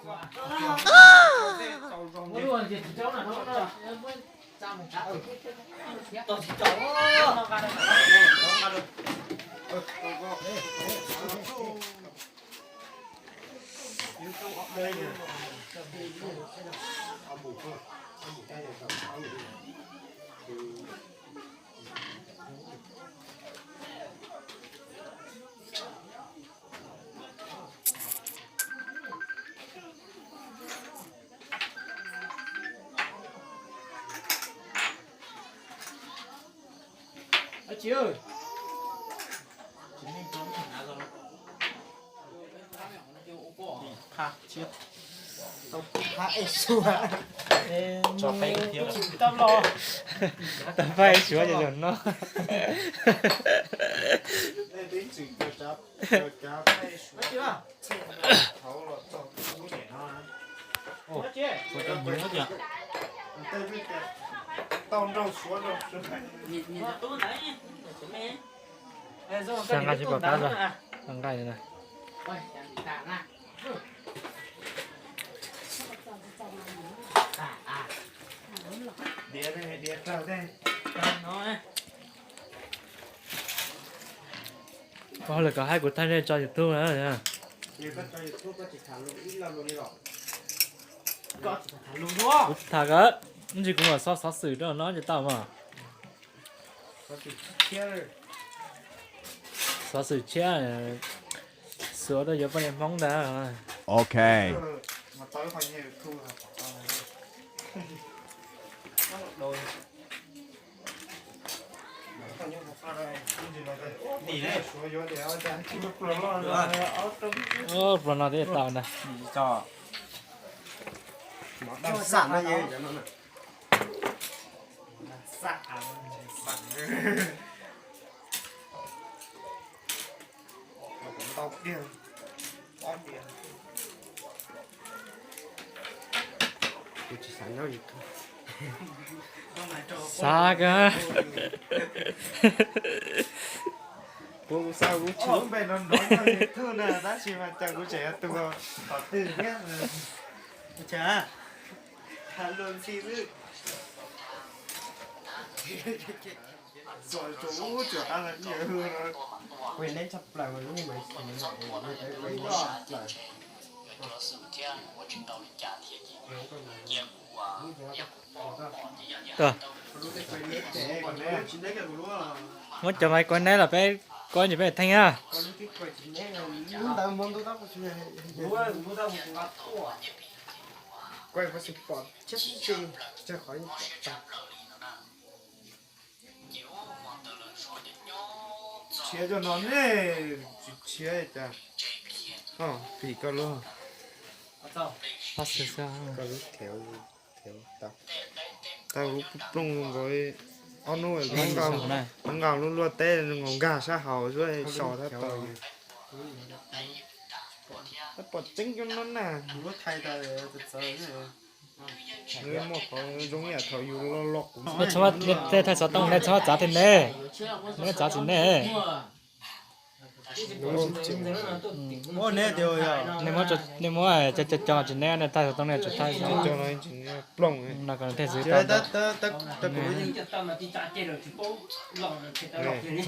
Tau pab suav cov zaum no. Xa nqaij tsis pom qab los, xa nqaij na. Ua lawm kom haib kuv thaij nej tso YouTube na. Kuv tsis tham kawg, ib ntsis kuv mam xov xov xwm rau no ces tau mas. Xov xwm tshiab, xov rau yuav poj niam Hmoob ntag. Ok. Pluas no twb tau ntag. Xav kawg. Kuv xav kuv tsis lub npe nrov nrov nyob YouTube na, tab sis mas cas kuv tseem yog tus qhov twg thiab. Ua cas? Tham luag ntxhi xwb. Txog tsuas ub tsuas qab los ib yam hwj no. Kuv neb tshaj plaws mas lub niag mas xwm no, kuv neb tshaj plaws. Muab cov maiv kuv neb los peb kuv ntsis peb theej na. Tshiav cov no ne, tsis tshiav cas. Pim koj lub, koj lub thev, thev tau, tau lub plooj nkaus, ob hnub nqa lub luaj teb nkaus nkag sab hauv xwb so tab tom. Tab pom tseeb cov no na. Nws muaj qhov zoo yam thaum yus lo lo kuv. Nej txhob, nej thaij xov tooj nej txhob txav tej ne, nej txav tsis ne. Nej muab cov cov no tsis ne, nej thaij xov tooj nej tsis thaij plooj no kom nws thiaj xwv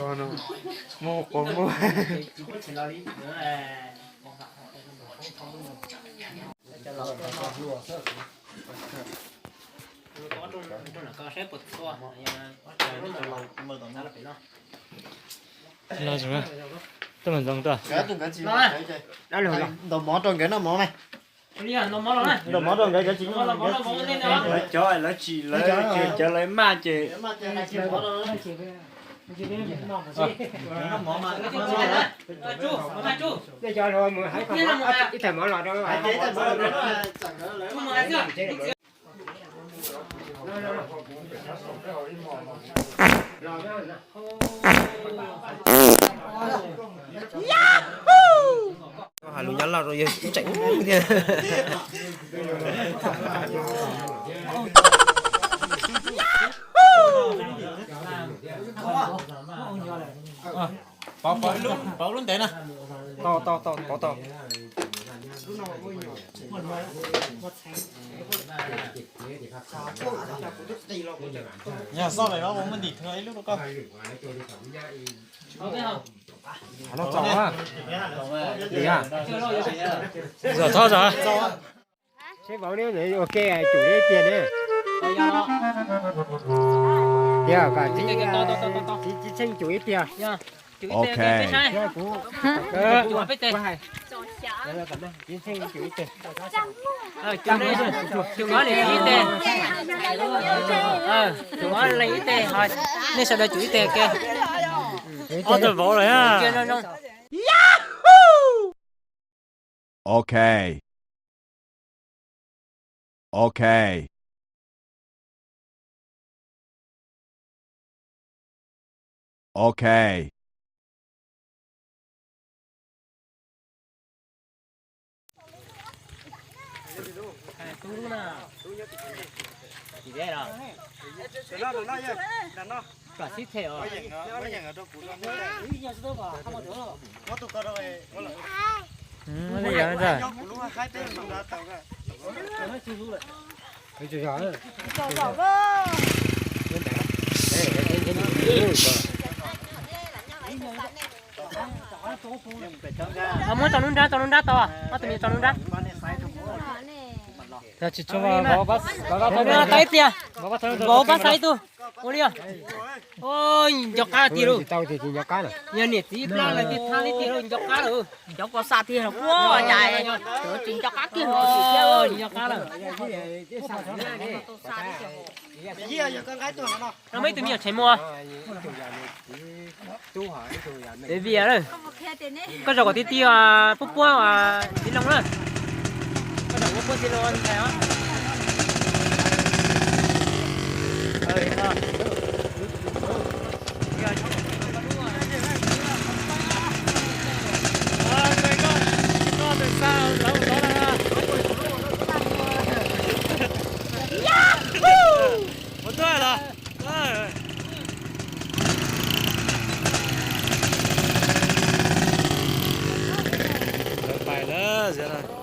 tau. Muab quav muab. Tuaj mus ntxoov tuaj. Ntaus mov rau nkawd noj mov mas. Ntaus mov rau nkawd, nkawd tsis noj. Lawv cov, lawv tsis, lawv cov lawv maj ces. Hais lus Nyab Laj rau yawg tseem thiab. Pauv lub ntev na. Tau, tau, tau, pauv tau. Yog xoj lawm no, ua muaj ntim thw ib lub rau koj. Zom txhob zom. Seb vauv neb ua ke cum ib tiag ne. Yog kom txiv, txiv Tsheej cum ib tiag. Ok. Yog kuv, kuv hais. Txiv Tsheej cum ib tiag. Cum ib teg. Cum ib leeg ib teg. Nej sawv daws cum ib teg ke. Ob tug vauv lawm. Ok. Ok. Ok. Muab tso nruab nrab, tso nruab nrab tau, ob tug me tso nruab nrab. Tau ib tiag, vauv pab xaiv tug. Ua li, nco qab tiag lauj. Yog niam txiv plab lawm ces thab li tiag lauj, nco qab lawm. Cov ko xa tiag los kuj cas, tsis nco qab kiag los tsis thiab, nco qab lawm. No muaj ib tug me nyuam Tshais Muas. Vias, koj zaum kom tiag tiag, puab puab txiv loo na. Koj zaum puab puab txiv loo ntag os. Lawv pais lawm.